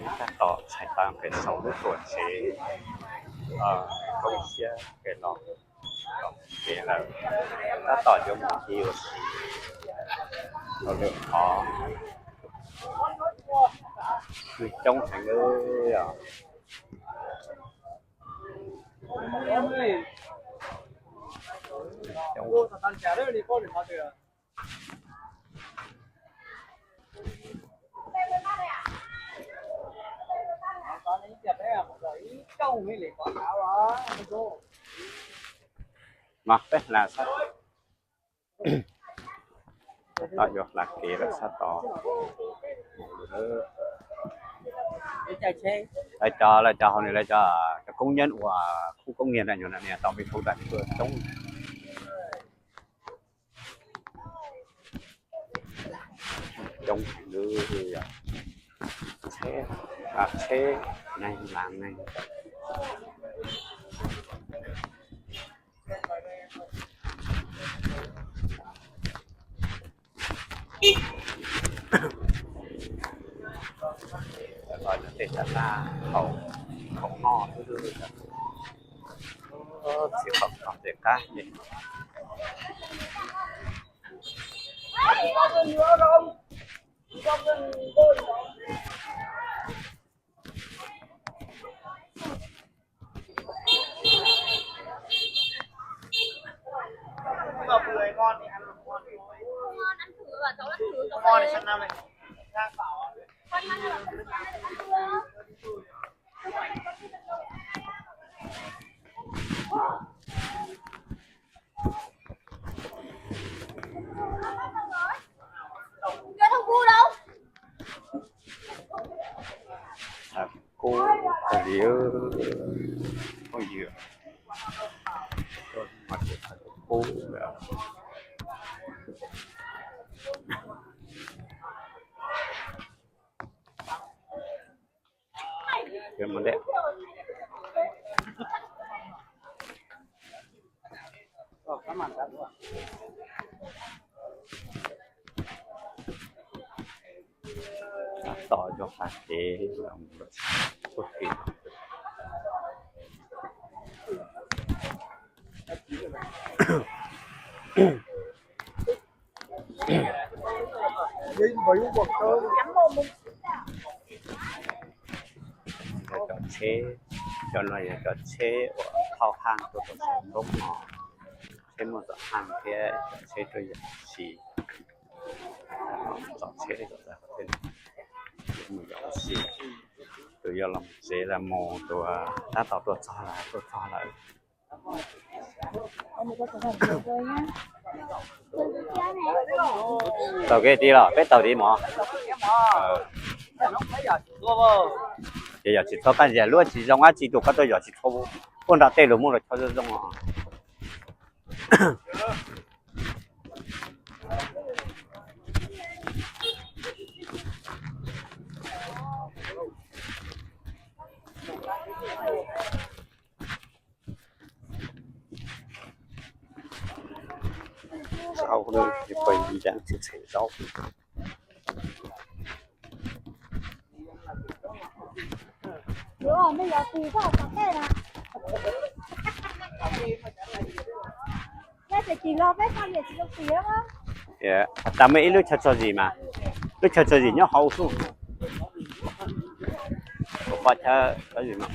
Tab tom txhais tau nqes saum lub tuam tsev, koob siab nqes los, kev lawm, tab tom yuav mus ci ua si rau lwm qhov. Coob heev os. Mas peb hla sab tod, yuav hla kev lawm sab tod. Lawv cov, lawv cov hauv no lawv cov, cov koob nyiaj uas khub koob nyiaj na, nyuam qhuav tau me khub tas tuaj coob. Coob heev, tsheb, tsheb neeg, las neeg. Tej sab laj hauv, hauv no xwb, txiv qhov ntawm qab ne. Kub kawg li, phooj ywg, mas kub lawm. Tab tom cov qab kev los mus lawm txhua kev. Cov tsheb, cov no yog cov tsheb uas thauj haj tuaj rau saum roob no, tsheb muaj txoj haj thiab cov tsheb tuaj yos ua si. Txoj tsheb mus yos ua si, tus yog los tsev los mus, tus tab tom tuaj txog lawm, tuaj txog lawm. Taug kev tid los peb taug tid mog. Ces yog tsis txhob qab ntsia lub tsis zoo dab tsi tus koj tuaj yos tsis txhob, puag nram tej lus muaj los chob zoo zoo os. Zaub, pais ib zaub txhim txhim zaub. Has tas muaj ib lub chaw tso zis mas, lub chaw tso zis nyob hauv xwb. Kuv pom chaw tso zis mas.